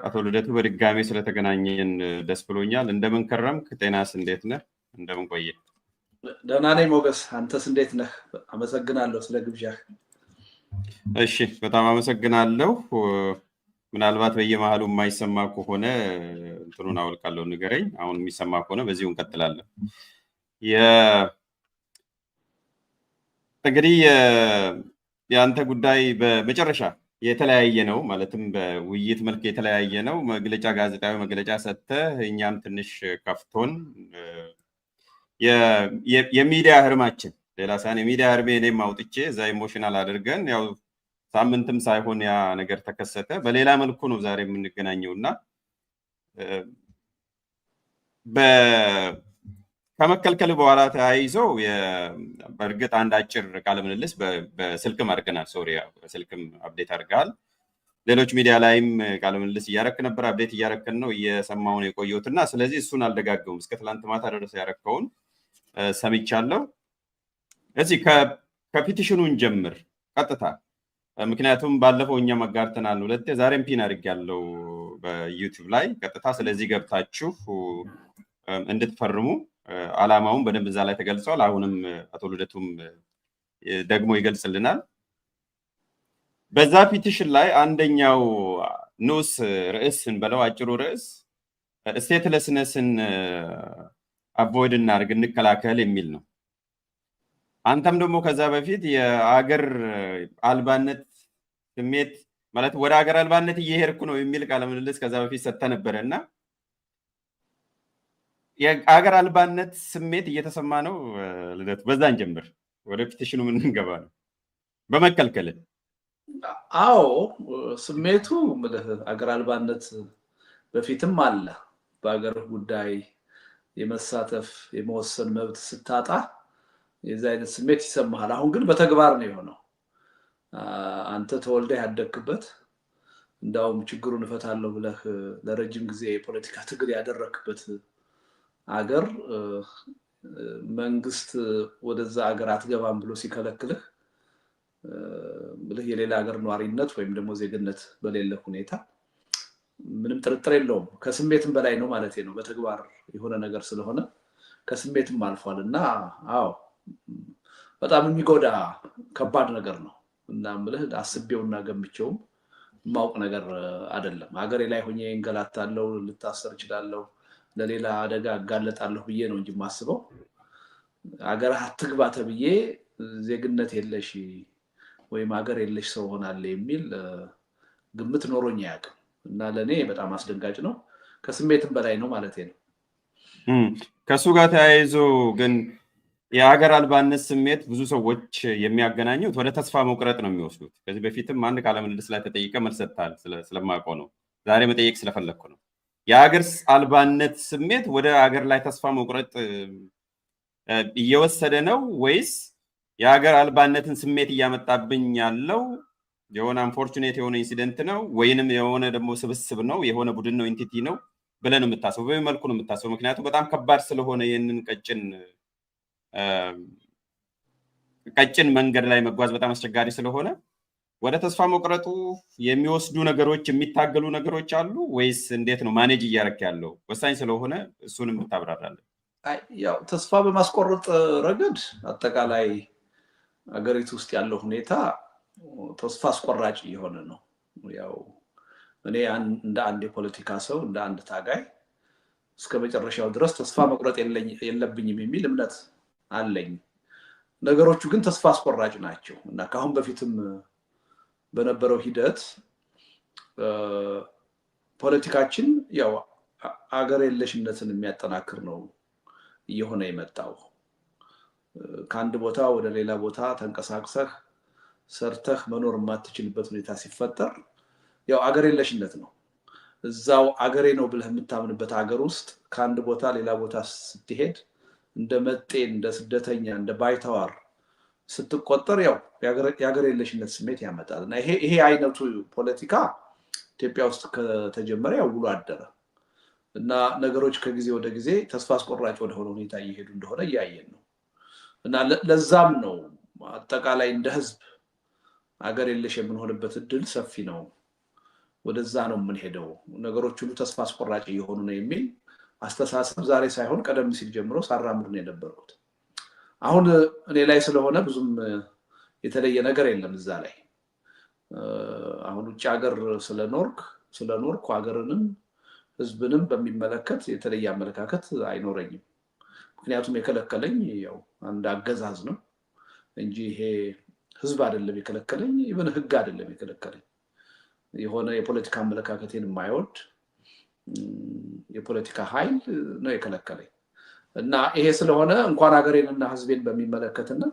አቶ ልደቱ በድጋሜ ስለተገናኘን ደስ ብሎኛል። እንደምን ከረምክ? ጤናስ እንዴት ነህ? እንደምን ቆየ? ደህና ነኝ ሞገስ፣ አንተስ እንዴት ነህ? አመሰግናለሁ ስለ ግብዣህ። እሺ፣ በጣም አመሰግናለሁ። ምናልባት በየመሀሉ የማይሰማ ከሆነ እንትኑን አወልቃለሁ፣ ንገረኝ። አሁን የሚሰማ ከሆነ በዚሁ እንቀጥላለን። እንግዲህ የአንተ ጉዳይ በመጨረሻ የተለያየ ነው፣ ማለትም በውይይት መልክ የተለያየ ነው። መግለጫ፣ ጋዜጣዊ መግለጫ ሰጥተህ እኛም ትንሽ ከፍቶን የሚዲያ ህርማችን ሌላ ሳይሆን የሚዲያ ህርሜ እኔም አውጥቼ እዛ emotional አድርገን ያው ሳምንትም ሳይሆን ያ ነገር ተከሰተ። በሌላ መልኩ ነው ዛሬ የምንገናኘው እና ከመከልከል በኋላ ተያይዞ በእርግጥ አንድ አጭር ቃለ ምልልስ በስልክም አድርገናል። Sorry፣ በስልክም update አድርገሃል። ሌሎች ሚዲያ ላይም ቃለ ምልልስ እያረክ ነበር፣ update እያረክን ነው፣ እየሰማሁ ነው የቆየሁት እና ስለዚህ እሱን አልደጋገሙም። እስከ ትላንት ማታ ድረስ ያረከውን ሰምቻለሁ። እዚህ ከ petition ኑ እንጀምር ቀጥታ፣ ምክንያቱም ባለፈው እኛም አጋርተናል ሁለቴ፣ ዛሬም pin አድርጌያለሁ በ YouTube ላይ ቀጥታ። ስለዚህ ገብታችሁ እንድትፈርሙ አላማውን በደንብ እዛ ላይ ተገልጿል። አሁንም አቶ ልደቱም ደግሞ ይገልጽልናል። በዛ petition ላይ አንደኛው ንዑስ ርዕስ እንበለው አጭሩ ርዕስ statelessness ን avoid እናድርግ፣ እንከላከል የሚል ነው። አንተም ደግሞ ከዛ በፊት የአገር አልባነት ስሜት፣ ማለት ወደ ሀገር አልባነት እየሄድኩ ነው የሚል ቃለ ምልልስ ከዛ በፊት ሰጥተህ ነበረ እና የአገር አልባነት ስሜት እየተሰማ ነው ልደቱ? በዛ እንጀምር፣ ወደ petition ኑ የምንገባ ነው። በመከልከል አዎ፣ ስሜቱ ምልህ አገር አልባነት በፊትም አለ። በሀገር ጉዳይ የመሳተፍ የመወሰን መብት ስታጣ የዚህ አይነት ስሜት ይሰማሃል። አሁን ግን በተግባር ነው የሆነው። አንተ ተወልደህ ያደግክበት፣ እንዳውም ችግሩን እፈታለሁ ብለህ ለረጅም ጊዜ የፖለቲካ ትግል ያደረክበት አገር መንግስት ወደዛ አገር አትገባም ብሎ ሲከለክልህ፣ ብልህ የሌላ ሀገር ነዋሪነት ወይም ደግሞ ዜግነት በሌለ ሁኔታ ምንም ጥርጥር የለውም። ከስሜትም በላይ ነው ማለት ነው። በተግባር የሆነ ነገር ስለሆነ ከስሜትም አልፏል እና አዎ፣ በጣም የሚጎዳ ከባድ ነገር ነው እና ምልህ አስቤውና ገምቼውም የማውቅ ነገር አይደለም። ሀገሬ ላይ ሆኜ እንገላታለሁ፣ ልታሰር እችላለሁ፣ ለሌላ አደጋ እጋለጣለሁ ብዬ ነው እንጂ የማስበው ሀገር አትግባ ተብዬ ዜግነት የለሽ ወይም ሀገር የለሽ ሰው ሆናለሁ የሚል ግምት ኖሮኝ አያውቅም እና ለእኔ በጣም አስደንጋጭ ነው። ከስሜትም በላይ ነው ማለት ነው። ከእሱ ጋር ተያይዞ ግን የሀገር አልባነት ስሜት ብዙ ሰዎች የሚያገናኙት ወደ ተስፋ መቁረጥ ነው የሚወስዱት። ከዚህ በፊትም አንድ ቃለ ምልልስ ላይ ተጠይቀህ መልስ ሰጥተሃል፣ ስለማውቀው ነው። ዛሬ መጠየቅ ስለፈለግኩ ነው። የሀገር አልባነት ስሜት ወደ ሀገር ላይ ተስፋ መቁረጥ እየወሰደ ነው ወይስ የሀገር አልባነትን ስሜት እያመጣብኝ ያለው የሆነ unfortunate የሆነ incident ነው ወይንም የሆነ ደግሞ ስብስብ ነው፣ የሆነ ቡድን ነው፣ entity ነው ብለህ ነው የምታስበው? በምን መልኩ ነው የምታስበው? ምክንያቱም በጣም ከባድ ስለሆነ ይህንን ቀጭን ቀጭን መንገድ ላይ መጓዝ በጣም አስቸጋሪ ስለሆነ ወደ ተስፋ መቁረጡ የሚወስዱ ነገሮች፣ የሚታገሉ ነገሮች አሉ ወይስ እንዴት ነው manage እያደረክ ያለው? ወሳኝ ስለሆነ እሱንም ብታብራራለን። ያው ተስፋ በማስቆረጥ ረገድ አጠቃላይ አገሪቱ ውስጥ ያለው ሁኔታ ተስፋ አስቆራጭ እየሆነ ነው። ያው እኔ እንደ አንድ የፖለቲካ ሰው፣ እንደ አንድ ታጋይ እስከ መጨረሻው ድረስ ተስፋ መቁረጥ የለብኝም የሚል እምነት አለኝ። ነገሮቹ ግን ተስፋ አስቆራጭ ናቸው እና ከአሁን በፊትም በነበረው ሂደት ፖለቲካችን ያው አገር የለሽነትን የሚያጠናክር ነው እየሆነ የመጣው። ከአንድ ቦታ ወደ ሌላ ቦታ ተንቀሳቅሰህ ሰርተህ መኖር የማትችልበት ሁኔታ ሲፈጠር ያው አገር የለሽነት ነው። እዛው አገሬ ነው ብለህ የምታምንበት ሀገር ውስጥ ከአንድ ቦታ ሌላ ቦታ ስትሄድ እንደ መጤ፣ እንደ ስደተኛ፣ እንደ ባይተዋር ስትቆጠር ያው የሀገር የለሽነት ስሜት ያመጣል እና ይሄ አይነቱ ፖለቲካ ኢትዮጵያ ውስጥ ከተጀመረ ያው ውሎ አደረ እና ነገሮች ከጊዜ ወደ ጊዜ ተስፋ አስቆራጭ ወደሆነ ሁኔታ እየሄዱ እንደሆነ እያየን ነው። እና ለዛም ነው አጠቃላይ እንደ ህዝብ ሀገር የለሽ የምንሆንበት እድል ሰፊ ነው። ወደዛ ነው የምንሄደው፣ ነገሮች ሁሉ ተስፋ አስቆራጭ እየሆኑ ነው የሚል አስተሳሰብ ዛሬ ሳይሆን ቀደም ሲል ጀምሮ ሳራምድ ነው የነበርኩት። አሁን እኔ ላይ ስለሆነ ብዙም የተለየ ነገር የለም እዛ ላይ። አሁን ውጭ ሀገር ስለኖርኩ ሀገርንም ህዝብንም በሚመለከት የተለየ አመለካከት አይኖረኝም። ምክንያቱም የከለከለኝ ያው አንድ አገዛዝ ነው እንጂ ይሄ ህዝብ አይደለም የከለከለኝ፣ even ህግ አይደለም የከለከለኝ። የሆነ የፖለቲካ አመለካከቴን የማይወድ የፖለቲካ ኃይል ነው የከለከለኝ። እና ይሄ ስለሆነ እንኳን ሀገሬንና ህዝቤን በሚመለከትና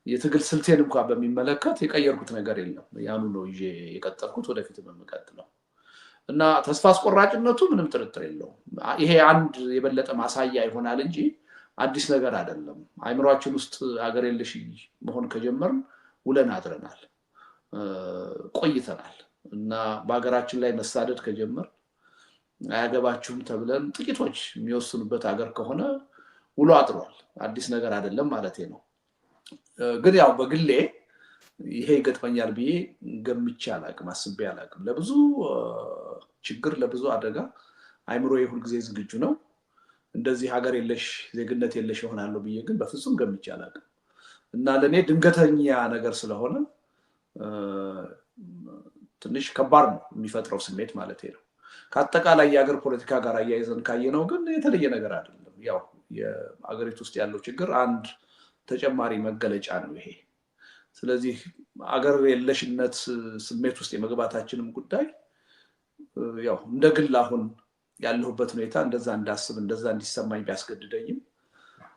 የትግል ስልቴን እንኳን በሚመለከት የቀየርኩት ነገር የለም። ያኑ ነው ይዤ የቀጠልኩት፣ ወደፊትም የምቀጥለው። እና ተስፋ አስቆራጭነቱ ምንም ጥርጥር የለውም። ይሄ አንድ የበለጠ ማሳያ ይሆናል እንጂ አዲስ ነገር አይደለም። አይምሯችን ውስጥ ሀገር የለሽ መሆን ከጀመርን ውለን አድረናል፣ ቆይተናል። እና በሀገራችን ላይ መሳደድ ከጀመር፣ አያገባችሁም ተብለን ጥቂቶች የሚወስኑበት ሀገር ከሆነ ውሎ አድሯል። አዲስ ነገር አይደለም ማለት ነው። ግን ያው በግሌ ይሄ ይገጥመኛል ብዬ ገምቼ አላቅም፣ አስቤ አላቅም። ለብዙ ችግር፣ ለብዙ አደጋ አይምሮዬ ሁልጊዜ ዝግጁ ነው። እንደዚህ ሀገር የለሽ፣ ዜግነት የለሽ እሆናለሁ ብዬ ግን በፍጹም ገምቼ አላቅም። እና ለእኔ ድንገተኛ ነገር ስለሆነ ትንሽ ከባድ ነው የሚፈጥረው ስሜት ማለት ነው። ከአጠቃላይ የሀገር ፖለቲካ ጋር አያይዘን ካየነው ግን የተለየ ነገር አይደለም። ያው የሀገሪቱ ውስጥ ያለው ችግር አንድ ተጨማሪ መገለጫ ነው ይሄ። ስለዚህ አገር የለሽነት ስሜት ውስጥ የመግባታችንም ጉዳይ ያው እንደ ግል አሁን ያለሁበት ሁኔታ እንደዛ እንዳስብ፣ እንደዛ እንዲሰማኝ ቢያስገድደኝም፣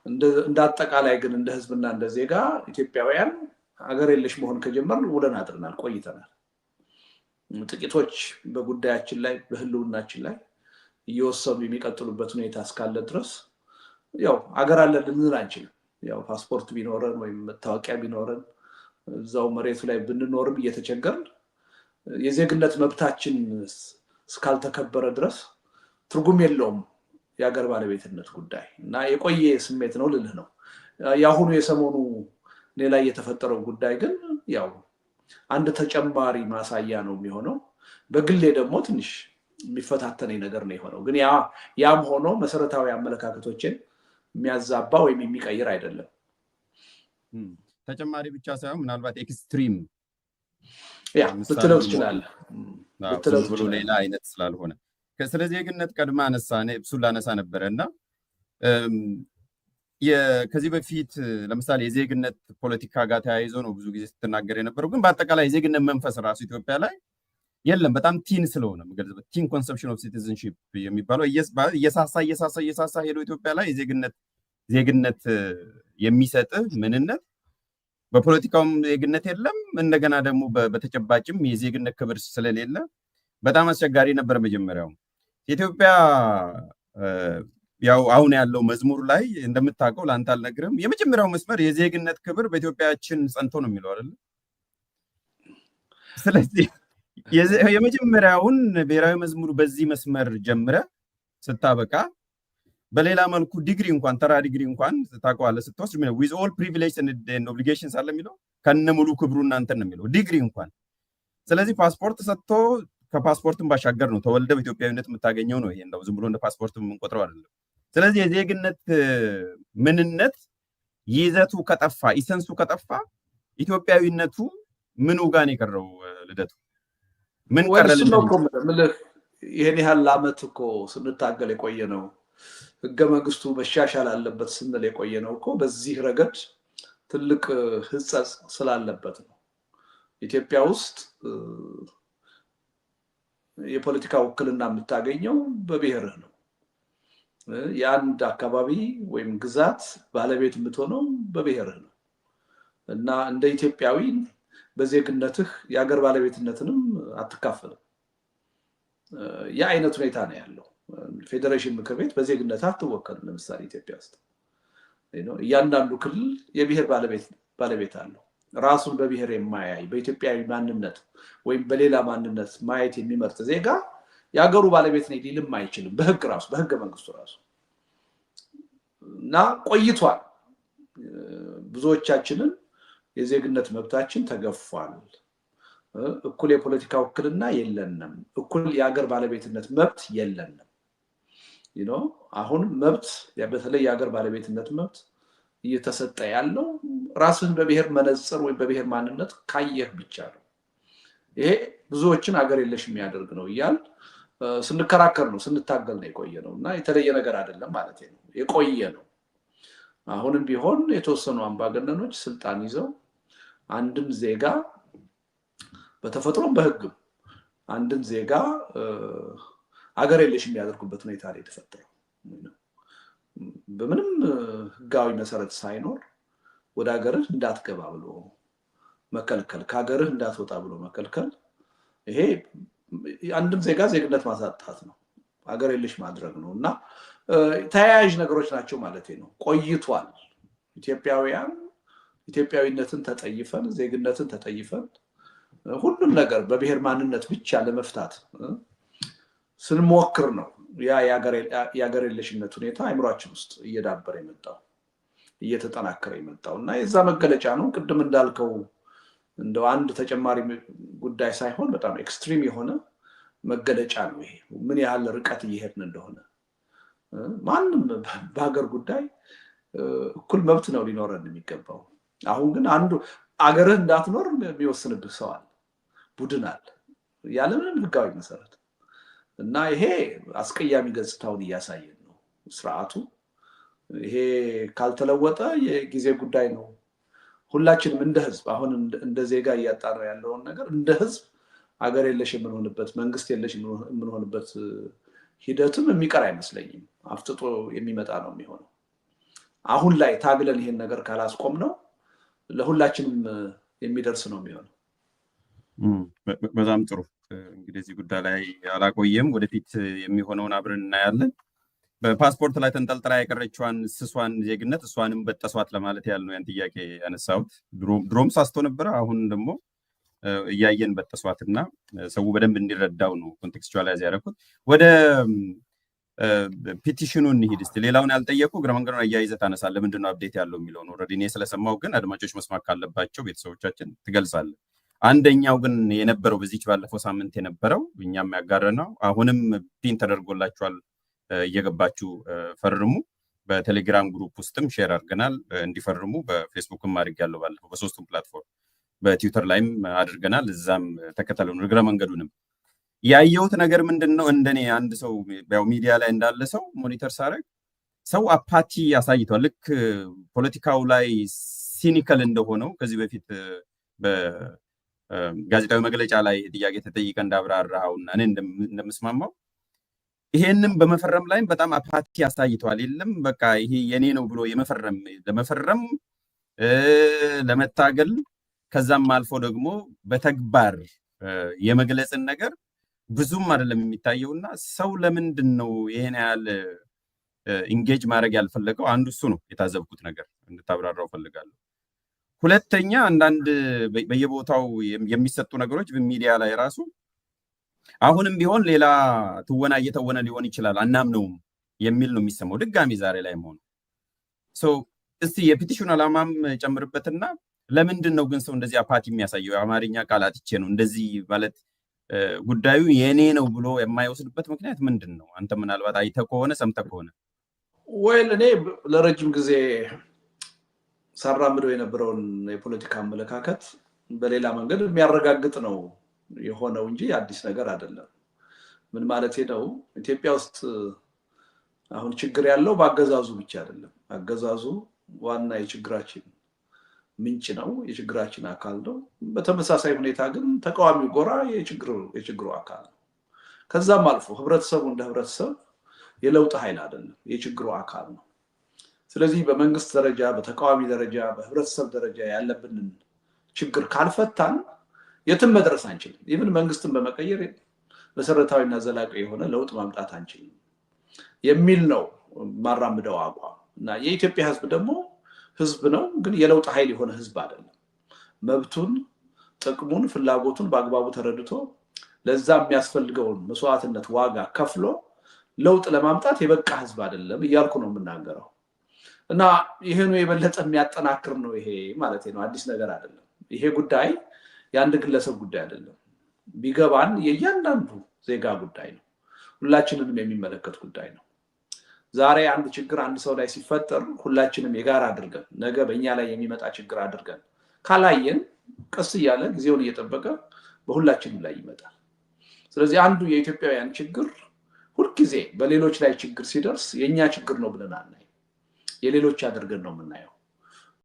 እንደ አጠቃላይ ግን እንደ ህዝብና እንደ ዜጋ ኢትዮጵያውያን አገር የለሽ መሆን ከጀመርን ውለን አድረናል፣ ቆይተናል። ጥቂቶች በጉዳያችን ላይ፣ በህልውናችን ላይ እየወሰኑ የሚቀጥሉበት ሁኔታ እስካለ ድረስ ያው አገር አለን ልንል አንችልም። ያው ፓስፖርት ቢኖረን ወይም መታወቂያ ቢኖረን፣ እዛው መሬቱ ላይ ብንኖርም፣ እየተቸገርን የዜግነት መብታችን እስካልተከበረ ድረስ ትርጉም የለውም የሀገር ባለቤትነት ጉዳይ። እና የቆየ ስሜት ነው ልልህ ነው። የአሁኑ የሰሞኑ እኔ ላይ የተፈጠረው ጉዳይ ግን ያው አንድ ተጨማሪ ማሳያ ነው የሚሆነው። በግሌ ደግሞ ትንሽ የሚፈታተነኝ ነገር ነው የሆነው። ግን ያም ሆኖ መሰረታዊ አመለካከቶችን የሚያዛባ ወይም የሚቀይር አይደለም። ተጨማሪ ብቻ ሳይሆን ምናልባት extreme ያ ልትለው ትችላለህ። ብሎ ሌላ አይነት ስላልሆነ፣ ስለ ዜግነት ቀድማ አነሳ፣ እሱን ላነሳ ነበረ። እና ከዚህ በፊት ለምሳሌ የዜግነት ፖለቲካ ጋር ተያይዞ ነው ብዙ ጊዜ ስትናገር የነበረው። ግን በአጠቃላይ የዜግነት መንፈስ ራሱ ኢትዮጵያ ላይ የለም። በጣም thin ስለሆነ የምገልጽበት፣ thin conception of citizenship የሚባለው እየሳሳ እየሳሳ እየሳሳ ሄዶ ኢትዮጵያ ላይ የዜግነት ዜግነት የሚሰጥህ ምንነት በፖለቲካውም ዜግነት የለም። እንደገና ደግሞ በተጨባጭም የዜግነት ክብር ስለሌለ በጣም አስቸጋሪ ነበር። መጀመሪያው ኢትዮጵያ ያው አሁን ያለው መዝሙር ላይ እንደምታውቀው፣ ለአንተ አልነግርም፣ የመጀመሪያው መስመር የዜግነት ክብር በኢትዮጵያችን ጸንቶ ነው የሚለው አይደለ? ስለዚህ የመጀመሪያውን ብሔራዊ መዝሙር በዚህ መስመር ጀምረ ስታበቃ፣ በሌላ መልኩ ዲግሪ እንኳን፣ ተራ ዲግሪ እንኳን ታውቀዋለህ፣ ስትወስድ "with all privilege and obligations" አለ የሚለው፣ ከነ ሙሉ ክብሩ እናንተን ነው የሚለው ዲግሪ እንኳን። ስለዚህ ፓስፖርት ሰጥቶ ከፓስፖርትን ባሻገር ነው፣ ተወልደ በኢትዮጵያዊነት የምታገኘው ነው። ይሄ እንደው ዝም ብሎ እንደ ፓስፖርት የምንቆጥረው አይደለም። ስለዚህ የዜግነት ምንነት ይዘቱ ከጠፋ፣ essence ኡ ከጠፋ፣ ኢትዮጵያዊነቱ ምኑ ጋር ነው የቀረው? ልደቱ፣ ምን ቀረ? ነው የምልህ። ይህን ያህል ዓመት እኮ ስንታገል የቆየ ነው፣ ህገ መንግስቱ መሻሻል አለበት ስንል የቆየ ነው እኮ በዚህ ረገድ ትልቅ ህጸጽ ስላለበት ነው። ኢትዮጵያ ውስጥ የፖለቲካ ውክልና የምታገኘው በብሔርህ ነው። የአንድ አካባቢ ወይም ግዛት ባለቤት የምትሆነው በብሔርህ ነው። እና እንደ ኢትዮጵያዊ በዜግነትህ የሀገር ባለቤትነትንም አትካፈልም። ያ አይነት ሁኔታ ነው ያለው። ፌዴሬሽን ምክር ቤት በዜግነት አትወከልም። ለምሳሌ ኢትዮጵያ ውስጥ እያንዳንዱ ክልል የብሔር ባለቤት አለው። ራሱን በብሔር የማያይ፣ በኢትዮጵያዊ ማንነት ወይም በሌላ ማንነት ማየት የሚመርጥ ዜጋ የሀገሩ ባለቤት ነኝ ሊልም አይችልም። በህግ ራሱ፣ በህገ መንግስቱ ራሱ። እና ቆይቷል። ብዙዎቻችንን የዜግነት መብታችን ተገፏል። እኩል የፖለቲካ ውክልና የለንም። እኩል የሀገር ባለቤትነት መብት የለንም። አሁን መብት፣ በተለይ የሀገር ባለቤትነት መብት እየተሰጠ ያለው ራስህን በብሔር መነጽር ወይም በብሔር ማንነት ካየህ ብቻ ነው። ይሄ ብዙዎችን ሀገር የለሽ የሚያደርግ ነው እያልን ስንከራከር ነው፣ ስንታገል ነው የቆየ ነው። እና የተለየ ነገር አይደለም ማለት ነው፣ የቆየ ነው። አሁንም ቢሆን የተወሰኑ አምባገነኖች ስልጣን ይዘው አንድን ዜጋ፣ በተፈጥሮም በህግም አንድን ዜጋ አገር የለሽ የሚያደርጉበት ሁኔታ ላይ የተፈጠረው፣ በምንም ህጋዊ መሰረት ሳይኖር ወደ ሀገርህ እንዳትገባ ብሎ መከልከል፣ ከሀገርህ እንዳትወጣ ብሎ መከልከል፣ ይሄ አንድን ዜጋ ዜግነት ማሳጣት ነው፣ ሀገር የለሽ ማድረግ ነው። እና ተያያዥ ነገሮች ናቸው ማለት ነው። ቆይቷል። ኢትዮጵያውያን ኢትዮጵያዊነትን ተጠይፈን፣ ዜግነትን ተጠይፈን፣ ሁሉም ነገር በብሔር ማንነት ብቻ ለመፍታት ስንሞክር ነው ያ የሀገር የለሽነት ሁኔታ አይምሯችን ውስጥ እየዳበረ የመጣው፣ እየተጠናከረ የመጣው። እና የዛ መገለጫ ነው። ቅድም እንዳልከው እንደው አንድ ተጨማሪ ጉዳይ ሳይሆን በጣም extreme የሆነ መገለጫ ነው ይሄ፣ ምን ያህል ርቀት እየሄድን እንደሆነ። ማንም በሀገር ጉዳይ እኩል መብት ነው ሊኖረን የሚገባው። አሁን ግን አንዱ አገርህ እንዳትኖር የሚወስንብህ ሰው አለ፣ ቡድን አለ፣ ያለምንም ህጋዊ መሰረት። እና ይሄ አስቀያሚ ገጽታውን እያሳየን ነው ስርዓቱ። ይሄ ካልተለወጠ የጊዜ ጉዳይ ነው። ሁላችንም እንደ ህዝብ አሁን እንደ ዜጋ እያጣ ነው ያለውን ነገር እንደ ህዝብ አገር የለሽ የምንሆንበት፣ መንግስት የለሽ የምንሆንበት ሂደትም የሚቀር አይመስለኝም። አፍጥጦ የሚመጣ ነው የሚሆነው። አሁን ላይ ታግለን ይሄን ነገር ካላስቆም ነው ለሁላችንም የሚደርስ ነው የሚሆነው። በጣም ጥሩ። እንግዲህ እዚህ ጉዳይ ላይ አላቆየም። ወደፊት የሚሆነውን አብረን እናያለን። በፓስፖርት ላይ ተንጠልጥላ የቀረችዋን ስሷን ዜግነት እሷንም በጠሷት ለማለት ያህል ነው ያን ጥያቄ ያነሳሁት። ድሮም ሳስቶ ነበረ። አሁን ደግሞ እያየን በጠሷት እና ሰው በደንብ እንዲረዳው ነው contextualize ያደረኩት። ወደ petition ኑ እንሂድ እስኪ። ሌላውን ያልጠየቁ እግረ መንገዱን አያይዘህ ታነሳለህ። ምንድነው update ያለው የሚለውን already እኔ ስለሰማው፣ ግን አድማጮች መስማት ካለባቸው ቤተሰቦቻችን ትገልጻለህ። አንደኛው ግን የነበረው በዚች ባለፈው ሳምንት የነበረው፣ እኛም ያጋረነው፣ አሁንም pin ተደርጎላችኋል፣ እየገባችሁ ፈርሙ። በቴሌግራም group ውስጥም share አድርገናል እንዲፈርሙ። በፌስቡክም አድርጌያለሁ ባለፈው፣ በሶስቱም platform፣ በትዊተር ላይም አድርገናል። እዛም ተከተሉን። እግረ መንገዱንም ያየሁት ነገር ምንድን ነው? እንደኔ አንድ ሰው፣ ያው ሚዲያ ላይ እንዳለ ሰው monitor ሳደርግ ሰው apathy አሳይቷል። ልክ ፖለቲካው ላይ cynical እንደሆነው ከዚህ በፊት በጋዜጣዊ መግለጫ ላይ ጥያቄ ተጠይቀ እንዳብራራኸውና እኔ እንደምስማማው ይሄንም በመፈረም ላይም በጣም apathy አሳይተዋል። የለም በቃ ይሄ የኔ ነው ብሎ የመፈረም፣ ለመፈረም፣ ለመታገል፣ ከዛም አልፎ ደግሞ በተግባር የመግለጽን ነገር ብዙም አይደለም የሚታየውና ሰው ለምንድን ነው ይሄን ያህል engage ማድረግ ያልፈለገው? አንዱ እሱ ነው የታዘብኩት ነገር፣ እንድታብራራው ፈልጋለሁ። ሁለተኛ አንዳንድ በየቦታው የሚሰጡ ነገሮች በሚዲያ ላይ ራሱ አሁንም ቢሆን ሌላ ትወና እየተወነ ሊሆን ይችላል፣ አናምነውም የሚል ነው የሚሰማው ድጋሚ ዛሬ ላይ መሆኑ። እስቲ የ petition ኑ ዓላማም ጨምርበትና ለምንድን ነው ግን ሰው እንደዚህ apathy የሚያሳየው? የአማርኛ ቃል አጥቼ ነው፣ እንደዚህ ማለት ጉዳዩ የኔ ነው ብሎ የማይወስድበት ምክንያት ምንድን ነው? አንተ ምናልባት አይተህ ከሆነ፣ ሰምተህ ከሆነ። Well፣ እኔ ለረጅም ጊዜ ሳራምደው የነበረውን የፖለቲካ አመለካከት በሌላ መንገድ የሚያረጋግጥ ነው የሆነው እንጂ አዲስ ነገር አይደለም። ምን ማለት ነው? ኢትዮጵያ ውስጥ አሁን ችግር ያለው በአገዛዙ ብቻ አይደለም። አገዛዙ ዋና የችግራችን ምንጭ ነው፣ የችግራችን አካል ነው። በተመሳሳይ ሁኔታ ግን ተቃዋሚው ጎራ የችግሩ አካል ነው። ከዛም አልፎ ህብረተሰቡ እንደ ህብረተሰብ የለውጥ ኃይል አይደለም፣ የችግሩ አካል ነው። ስለዚህ በመንግስት ደረጃ፣ በተቃዋሚ ደረጃ፣ በህብረተሰብ ደረጃ ያለብንን ችግር ካልፈታን የትም መድረስ አንችልም። Even መንግስትን በመቀየር መሰረታዊና ዘላቂ የሆነ ለውጥ ማምጣት አንችልም የሚል ነው ማራምደው አቋም። እና የኢትዮጵያ ህዝብ ደግሞ ህዝብ ነው፣ ግን የለውጥ ኃይል የሆነ ህዝብ አይደለም። መብቱን፣ ጥቅሙን፣ ፍላጎቱን በአግባቡ ተረድቶ ለዛ የሚያስፈልገውን መስዋዕትነት ዋጋ ከፍሎ ለውጥ ለማምጣት የበቃ ህዝብ አይደለም እያልኩ ነው የምናገረው። እና ይህኑ የበለጠ የሚያጠናክር ነው ይሄ ማለት ነው። አዲስ ነገር አይደለም። ይሄ ጉዳይ የአንድ ግለሰብ ጉዳይ አይደለም። ቢገባን የእያንዳንዱ ዜጋ ጉዳይ ነው። ሁላችንንም የሚመለከት ጉዳይ ነው። ዛሬ አንድ ችግር አንድ ሰው ላይ ሲፈጠር ሁላችንም የጋራ አድርገን፣ ነገ በእኛ ላይ የሚመጣ ችግር አድርገን ካላየን ቀስ እያለ ጊዜውን እየጠበቀ በሁላችንም ላይ ይመጣል። ስለዚህ አንዱ የኢትዮጵያውያን ችግር ሁልጊዜ በሌሎች ላይ ችግር ሲደርስ የእኛ ችግር ነው ብለን አናይ፣ የሌሎች አድርገን ነው የምናየው።